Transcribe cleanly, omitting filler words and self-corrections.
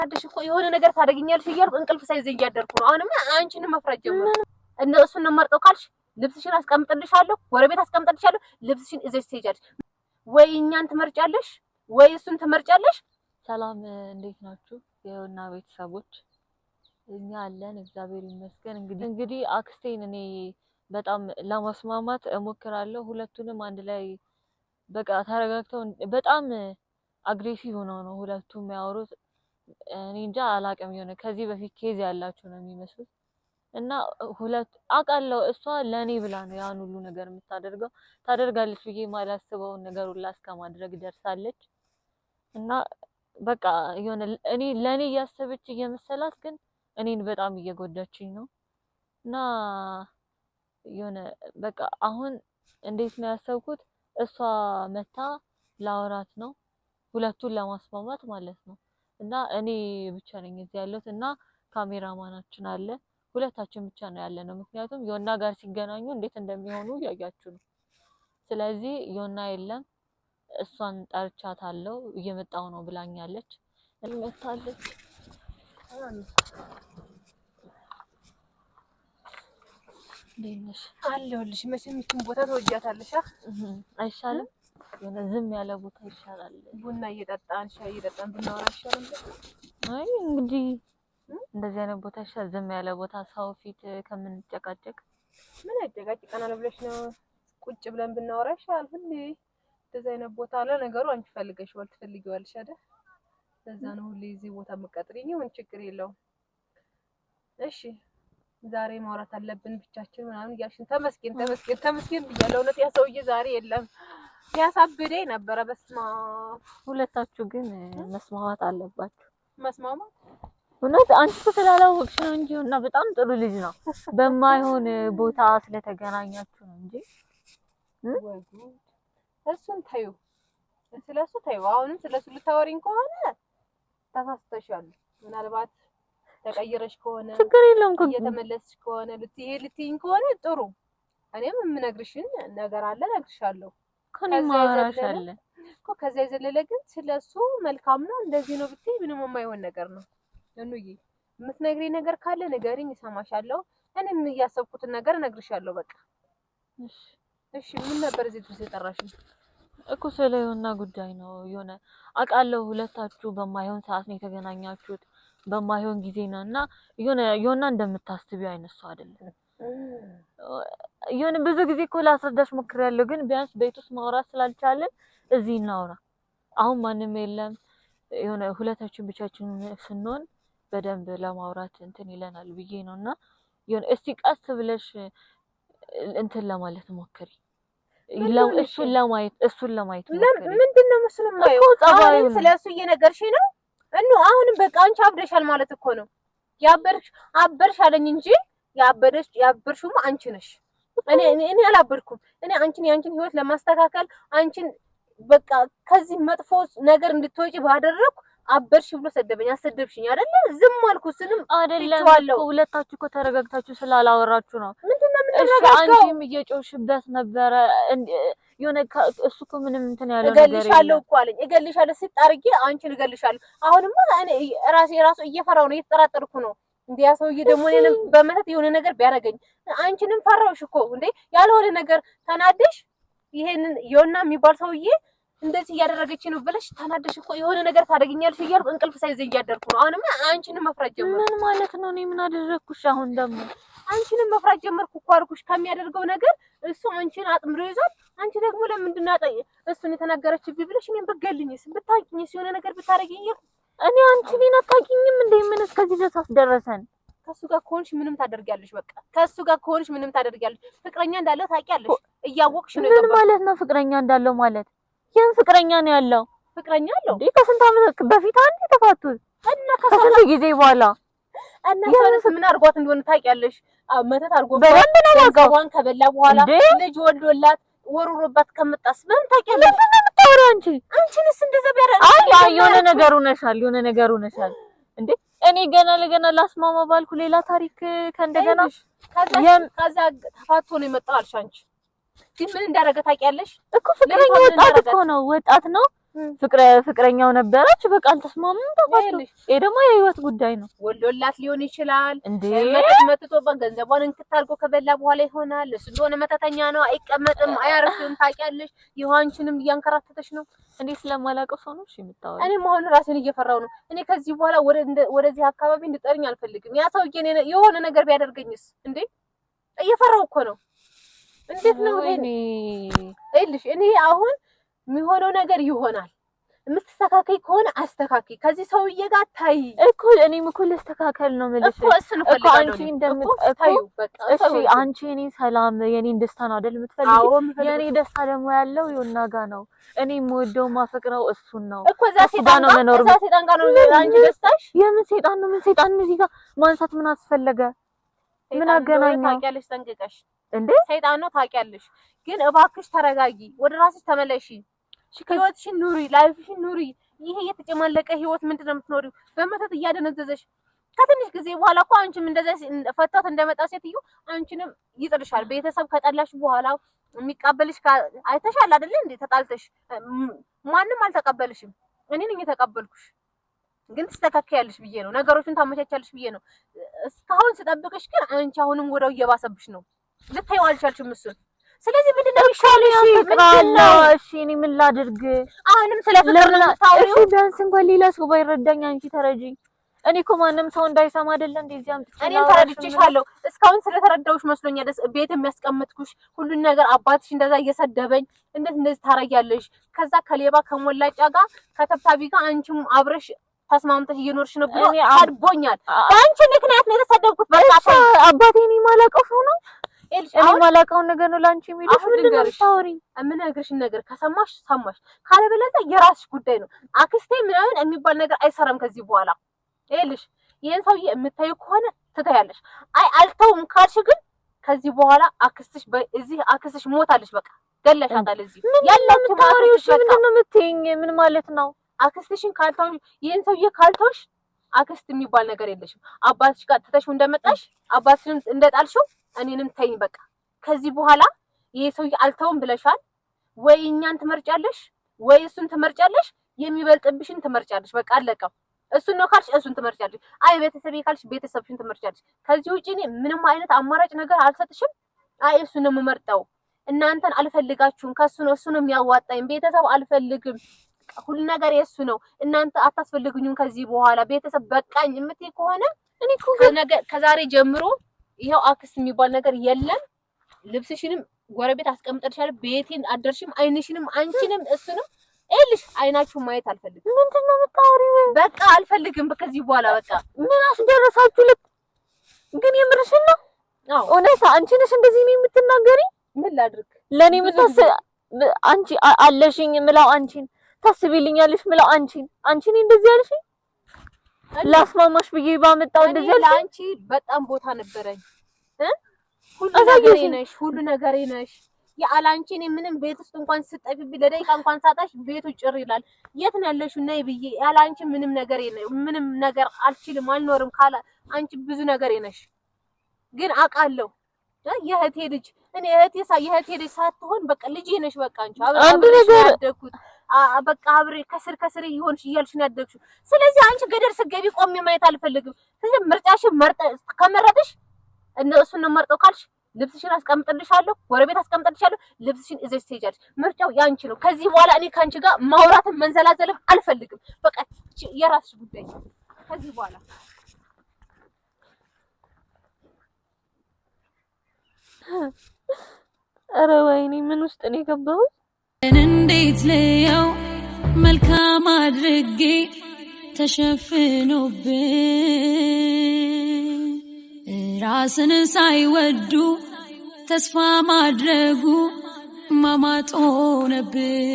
ተናደሽ እኮ የሆነ ነገር ታደርጊኛለሽ እያልኩ እንቅልፍ ሳይዘኝ እያደርኩ ነው። አሁንማ አንቺንም መፍራት ጀመርኩ። እሱን ነው የማርጠው ካልሽ ልብስሽን አስቀምጥልሻለሁ፣ ጎረቤት አስቀምጥልሻለሁ። ልብስሽን እዘሽ ትሄጃለሽ። ወይ እኛን ትመርጫለሽ ወይ እሱን ትመርጫለሽ። ሰላም፣ እንዴት ናችሁ የዮና ቤተሰቦች? እኛ አለን እግዚአብሔር ይመስገን። እንግዲህ አክስቴን እኔ በጣም ለማስማማት እሞክራለሁ። ሁለቱንም አንድ ላይ በቃ ተረጋግተው፣ በጣም aggressive ሆነው ነው ሁለቱም የሚያወሩት። እኔ እንጃ አላቅም፣ የሆነ ከዚህ በፊት case ያላቸው ነው የሚመስሉት። እና ሁለት አውቃለሁ፣ እሷ ለእኔ ብላ ነው ያን ሁሉ ነገር የምታደርገው። ታደርጋለች ብዬ የማላስበውን ነገር ሁላ እስከ ማድረግ ደርሳለች። እና በቃ የሆነ እኔ ለእኔ እያሰበች እየመሰላት ግን እኔን በጣም እየጎዳችኝ ነው። እና የሆነ በቃ አሁን እንዴት ነው ያሰብኩት፣ እሷ መታ ላወራት ነው፣ ሁለቱን ለማስማማት ማለት ነው። እና እኔ ብቻ ነኝ እዚህ ያለሁት እና ካሜራማናችን አለ። ሁለታችን ብቻ ነው ያለነው። ምክንያቱም ዮና ጋር ሲገናኙ እንዴት እንደሚሆኑ እያያችሁ ነው። ስለዚህ ዮና የለም፣ እሷን ጠርቻታለሁ፣ እየመጣሁ ነው ብላኛለች። መታለች። እንዴት ነሽ? አለሁልሽ። መቼም ይህችን ቦታ ትወጃታለሽ። አይሻልም? የሆነ ዝም ያለ ቦታ ይሻላል። ቡና እየጠጣን ሻይ እየጠጣን ብናወራ አይሻልም? አይ እንግዲህ እንደዚህ አይነት ቦታ ይሻላል። ዝም ያለ ቦታ ሰው ፊት ከምንጨቃጨቅ። ምን ያጨቃጭቀናል ብለሽ ነው? ቁጭ ብለን ብናወራ ይሻላል። ሁሌ እንደዚህ አይነት ቦታ አለ። ነገሩ አንቺ ፈልገሽዋል፣ ትፈልጊዋለሽ አይደል? ለዛ ነው ሁሌ እዚህ ቦታ የምትቀጥሪኝ። ይሁን፣ ችግር የለውም። እሺ ዛሬ ማውራት አለብን ብቻችን ምናምን እያልሽን፣ ተመስገን ተመስገን ተመስገን ብያለሁ። እውነት ያ ሰውዬ ዛሬ የለም፣ ያሳብደኝ ነበረ። በስመ አብ። ሁለታችሁ ግን መስማማት አለባችሁ። መስማማት? እውነት አንቺ እኮ ስላላወቅሽ ነው እንጂ እና በጣም ጥሩ ልጅ ነው። በማይሆን ቦታ ስለተገናኛችሁ ነው እንጂ። ወይ ጉድ! እሱን ተይው፣ ስለሱ ተይው። አሁንም ስለሱ ልታወሪኝ ከሆነ ተሳስተሻል። ምናልባት ተቀይረሽ ከሆነ ችግር የለውም እኮ። እየተመለስሽ ከሆነ፣ ልትይኝ ከሆነ ጥሩ። እኔም የምነግርሽን ነገር አለ፣ እነግርሻለሁ። ከኔ ማወራሽ አለ እኮ። ከዛ የዘለለ ግን ስለሱ መልካም ነው እንደዚህ ነው ብትይ ምንም የማይሆን ነገር ነው። እኑዬ የምትነግሪኝ ነገር ካለ ንገሪኝ፣ እሰማሻለሁ። እኔም እያሰብኩትን ነገር እነግርሻለሁ። በቃ። እሺ። እሺ፣ ምን ነበር እዚህ ድረስ የጠራሽኝ? እኮ ስለ ዮና ጉዳይ ነው። የሆነ አውቃለሁ ሁለታችሁ በማይሆን ሰዓት ነው የተገናኛችሁት፣ በማይሆን ጊዜ ነው። እና የሆነ ዮና እንደምታስቢው አይነት ሰው አይደለም። የሆነ ብዙ ጊዜ እኮ ላስረዳሽ ሞክሬያለሁ፣ ግን ቢያንስ ቤት ውስጥ ማውራት ስላልቻለን እዚህ እናውራ። አሁን ማንም የለም። የሆነ ሁለታችን ብቻችን ስንሆን በደንብ ለማውራት እንትን ይለናል ብዬ ነው። እና የሆነ እስቲ ቀስ ብለሽ እንትን ለማለት ሞክሪ። እሱን ለማየት ሞክሪ። ምንድን ነው ምስሉ የማየው? እኮ አሁንም ጸባዩን። ስለ እሱ እየነገርሽኝ ነው? እኑ አሁንም በቃ አንቺ አብደሻል ማለት እኮ ነው። ያበርሽ አበርሽ አለኝ እንጂ ያበደሽ ያበርሽውማ አንቺ ነሽ። እኔ አላበድኩም። እኔ አንቺን የአንቺን ህይወት ለማስተካከል፣ አንቺን በቃ ከዚህ መጥፎ ነገር እንድትወጪ ባደረኩ አበድሽ ብሎ ሰደበኝ። አሰደብሽኝ አይደለ? ዝም አልኩ። እሱንም አይደለም። ትቼዋለሁ። እኮ ሁለታችሁ እኮ ተረጋግታችሁ ስላላወራችሁ ነው። ምንድን ነው እሺ የምንረጋጋው? አንቺም እየጮሽበት ነበረ። የሆነ እሱ እኮ ምንም እንትን ያለው ነገር እገልሻለሁ የለም። እኮ አለኝ። እገልሻለሁ ሲጥ አድርጌ አንቺን እገልሻለሁ። አሁንማ እኔ ራሴ ራሱ እየፈራሁ ነው፣ እየተጠራጠርኩ ነው። እንዴ ያ ሰውዬ ደግሞ እኔንም በመተት የሆነ ነገር ቢያደርገኝ፣ አንቺንም ፈራሁሽ እኮ። እንዴ ያልሆነ ነገር ተናደሽ ይሄንን ዮና የሚባል ሰውዬ እንደዚህ እያደረገች ነው ብለሽ ተናደሽ እኮ የሆነ ነገር ታደርጊኛለሽ እያልኩ እንቅልፍ ሳይዘኝ እያደርኩ ነው። አሁንማ አንቺንም መፍራት ጀመርኩ። ምን ማለት ነው? እኔ ምን አደረግኩሽ? አሁን ደግሞ አንቺንም መፍራት ጀመርኩ እኮ አልኩሽ። ከሚያደርገው ነገር እሱ አንቺን አጥምዶ ይዟል። አንቺ ደግሞ ለምንድን ነው እሱን የተናገረችብኝ ብለሽ እኔን ብትገልኝስ፣ ብታንቂኝስ፣ የሆነ ነገር ብታደርጊኝ እያልኩ። እኔ አንቺ እኔን አታውቂኝም እንዴ? ምን እስከዚህ ድረስ አስደረሰን? ከእሱ ጋር ከሆንሽ ምንም ታደርጊያለሽ። በቃ ከእሱ ጋር ከሆንሽ ምንም ታደርጊያለሽ። ፍቅረኛ እንዳለው ታውቂያለሽ። እያወቅሽ ነው ምን የገባሽው። ማለት ነው? ፍቅረኛ እንዳለው ማለት? ይህን ፍቅረኛ ነው ያለው? ፍቅረኛ አለው። እንዴ ከስንት ዓመት በፊት አንድ የተፋቱት እና ከእሷ ከስንት ጊዜ በኋላ። እና እሷንስ ምን አድርጓት እንደሆነ ታውቂያለሽ? አዎ መተት አድርጎባት በደንብ ነው የማውቀው። ገንዘቧን ከበላ በኋላ እንዴ ልጅ ወልዶላት ወርውሮባት ከመጣስ በምን ታውቂያለሽ? ምንድን ነው የምታወሪው አንቺ? አንቺንስ እንደዛ ቢያደርግ አይ አይ የሆነ ነገር ሆነሻል፣ የሆነ ነገር ሆነሻል። እንዴ እኔ ገና ለገና ላስማማ ባልኩ ሌላ ታሪክ ከእንደገና። ከዛ ተፋቶ ነው የመጣው አልሽ አንቺ። ግን ምን እንዳደረገ ታውቂያለሽ? እኮ ፍቅረኛ ልጅቷ ምን ወጣት እንዳደረጋት? እኮ ነው፣ ወጣት ነው። ፍቅረኛው ነበረች። በቃ አልተስማሙም፣ ተፋቱ። ይሄ ደግሞ የህይወት ጉዳይ ነው። ወልዶላት ሊሆን ይችላል። እንዴ መተት መትቶባት ገንዘቧን እንክት አድርጎ ከበላ በኋላ ይሆናል። እሱ እንደሆነ መተተኛ ነው፣ አይቀመጥም፣ አያርፍም። ታውቂያለሽ። ይኸው አንቺንም እያንከራተተሽ ነው። እንዴ ስለማላውቀው ሰው ነው እሺ የምታወሪው? እኔም አሁን ራሴን እየፈራሁ ነው። እኔ ከዚህ በኋላ ወደዚህ አካባቢ እንድጠሪኝ አልፈልግም። ያ ሰውዬ የሆነ ነገር ቢያደርገኝስ? እንዴ እየፈራሁ እኮ ነው። እንዴት ነው ይሄ? ይኸውልሽ እኔ አሁን የሚሆነው ነገር ይሆናል። የምትስተካከይ ከሆነ አስተካክይ። ከዚህ ሰውዬ ጋር ታይ እኮ እኔም እኮ ልስተካከል ነው የምልሽ እኮ እሱን እፈልጋለሁ። አንቺ እሺ፣ አንቺ የኔን ሰላም የኔን ደስታ ነው አይደል የምትፈልጊው? የኔ ደስታ ደግሞ ያለው ዮና ጋ ነው። እኔ የምወደው ማፈቅረው እሱን ነው እኮ። እዛ ሴጣን ጋር ነው፣ እዛ ሴጣን ጋር ነው አንቺ ደስታሽ። የምን ሴጣን ነው? ምን ሴጣን እዚህ ጋር ማንሳት ምን አስፈለገ? ምን አገናኘው? ታውቂያለሽ ጠንቅቀሽ እንዴ ሰይጣን ነው ታውቂያለሽ። ግን እባክሽ ተረጋጊ፣ ወደ ራስሽ ተመለሺ። ህይወትሽን ኑሪ፣ life ሽን ኑሪ። ይሄ የተጨማለቀ ህይወት ምንድን ነው የምትኖሪው? በመተት እያደነዘዘሽ ከትንሽ ጊዜ በኋላ እኮ አንቺም እንደዛ ፈታት እንደመጣ ሴትዮ አንቺንም ይጥልሻል። ቤተሰብ ከጠላሽ በኋላ የሚቀበልሽ አይተሻል አይደለ እንዴ? ተጣልተሽ ማንም አልተቀበልሽም። እኔ ነኝ የተቀበልኩሽ። ግን ትስተካከያለሽ ብዬ ነው፣ ነገሮችን ታመቻቻለሽ ብዬ ነው እስካሁን ስጠብቅሽ። ግን አንቺ አሁንም ወደው እየባሰብሽ ነው። ልታይው አልቻልሽም እሱን። ስለዚህ ምንድን ነው ይሻልሽ? ምንድነው? እሺ እኔ ምን ላድርግ? አሁንም ስለ ፍቅር ነው የምታወሪው? እሺ ቢያንስ እንኳን ሌላ ሰው ባይረዳኝ አንቺ ተረጂኝ። እኔ እኮ ማንም ሰው እንዳይሰማ አይደለ እንደዚህ አምጥቼ እኔም ተረድቼሻለሁ። እስካሁን ስለተረዳሁሽ መስሎኛል ቤት የሚያስቀምጥኩሽ ሁሉን ነገር። አባትሽ እንደዛ እየሰደበኝ እንዴት እንደዚህ ታረጊያለሽ? ከዛ ከሌባ ከሞላጫ ጋር ከተብታቢ ጋር አንቺም አብረሽ ተስማምተሽ እየኖርሽ ነው ብሎ ሰድቦኛል። በአንቺ ምክንያት ነው የተሰደብኩት። በቃ አባቴ እኔ የማላውቀው ሰው ነው። እኔ የማላውቀውን ነገር ነው ለአንቺ የሚልሽ። ምንድን ነው የምታወሪኝ? የምነግርሽን ነገር ከሰማሽ ሰማሽ፣ ካለበለዚያ የራስሽ ጉዳይ ነው። አክስቴ ምናምን የሚባል ነገር አይሰራም ከዚህ በኋላ። ይኸውልሽ ይሄን ሰውዬ የምታይው ከሆነ ትተያለሽ። አይ አልተውም ካልሽ ግን ከዚህ በኋላ አክስትሽ እዚህ አክስትሽ ሞታለች። በቃ ገለሻታል። እዚህ ያለው የምታወሪው እሺ፣ ምንድን ነው የምትይኝ? ምን ማለት ነው? አክስትሽን ካልተውሽ፣ ይሄን ሰውዬ ካልተውሽ አክስት የሚባል ነገር የለሽም። አባትሽ ጋር ትተሽው እንደመጣሽ አባትሽንም እንደጣልሽው እኔንም ተይኝ በቃ። ከዚህ በኋላ ይሄ ሰውዬ አልተውም ብለሻል ወይ እኛን ትመርጫለሽ ወይ እሱን ትመርጫለሽ። የሚበልጥብሽን ትመርጫለሽ። በቃ አለቀ። እሱን ነው ካልሽ እሱን ትመርጫለሽ። አይ ቤተሰቤ ካልሽ ቤተሰብሽን ትመርጫለሽ። ከዚህ ውጪ እኔ ምንም አይነት አማራጭ ነገር አልሰጥሽም። አይ እሱን ነው የምመርጠው፣ እናንተን አልፈልጋችሁም፣ ከሱ ነው እሱ ነው የሚያዋጣኝ፣ ቤተሰብ አልፈልግም፣ ሁሉ ነገር የእሱ ነው፣ እናንተ አታስፈልጉኝም ከዚህ በኋላ ቤተሰብ በቃኝ የምትይ ከሆነ እኔ እኮ ከዛሬ ጀምሮ ይኸው አክስት የሚባል ነገር የለም። ልብስሽንም ጎረቤት አስቀምጠልሻለሁ። ቤቴን አደርሽም፣ አይንሽንም፣ አንቺንም እሱንም ይኸውልሽ አይናችሁን ማየት አልፈልግም። ምንድን ነው የምታወሪው? በቃ አልፈልግም ከዚህ በኋላ በቃ። ምን አስደረሳችሁ? ልክ ግን የምርሽን ነው? እውነት አንቺ ነሽ እንደዚህ ነው የምትናገሪ? ምን ላድርግ? ለኔ አንቺ አለሽኝ ምለው አንቺን ታስቢልኛለሽ ምለው አንቺን አንቺን እንደዚህ ያልሽኝ ላስማማሽ ብዬ ባመጣው እንደዚህ ያልሽኝ። ለአንቺ በጣም ቦታ ነበረኝ። ሁሉ ነገሬ ነሽ፣ ሁሉ ነገሬ ነሽ። ያላንቺ እኔ ምንም ቤት ውስጥ እንኳን ስጠፊብኝ ለደቂቃ እንኳን ሳጣሽ ቤቱ ጭር ይላል። የት ነው ያለሽው? ነይ ብዬ ያላንቺ ምንም ነገር ምንም ነገር አልችልም፣ አልኖርም። ካለ አንቺ ብዙ ነገር ነሽ። ግን አውቃለሁ የእህቴ ልጅ እኔ እህቴ የእህቴ ልጅ ሳትሆን በቃ ልጄ ነሽ። በቃ አንቺ አብሬሽ ነው ያደግኩት። በቃ አብሬ ከስር ከስር ይሆንሽ እያልሽ ነው ያደግሽው። ስለዚህ አንቺ ገደል ስትገቢ ቆሜ ማየት አልፈልግም። ስለዚህ ምርጫሽን ከመረጥሽ እሱን ነው መርጠው ካልሽ ልብስሽን አስቀምጥልሻለሁ፣ ጎረቤት አስቀምጥልሻለሁ። ልብስሽን እዘሽ ትሄጃለሽ። ምርጫው ያንቺ ነው። ከዚህ በኋላ እኔ ካንቺ ጋር ማውራትም መንዘላዘልም አልፈልግም። በቃ የራስሽ ጉዳይ ከዚህ በኋላ። ኧረ ወይኔ ምን ውስጥ ነው የገባሁት? እንዴት ልየው መልካም አድርጌ ተሸፍኖብን ራስን ሳይወዱ ተስፋ ማድረጉ ማማጥ ሆነብን።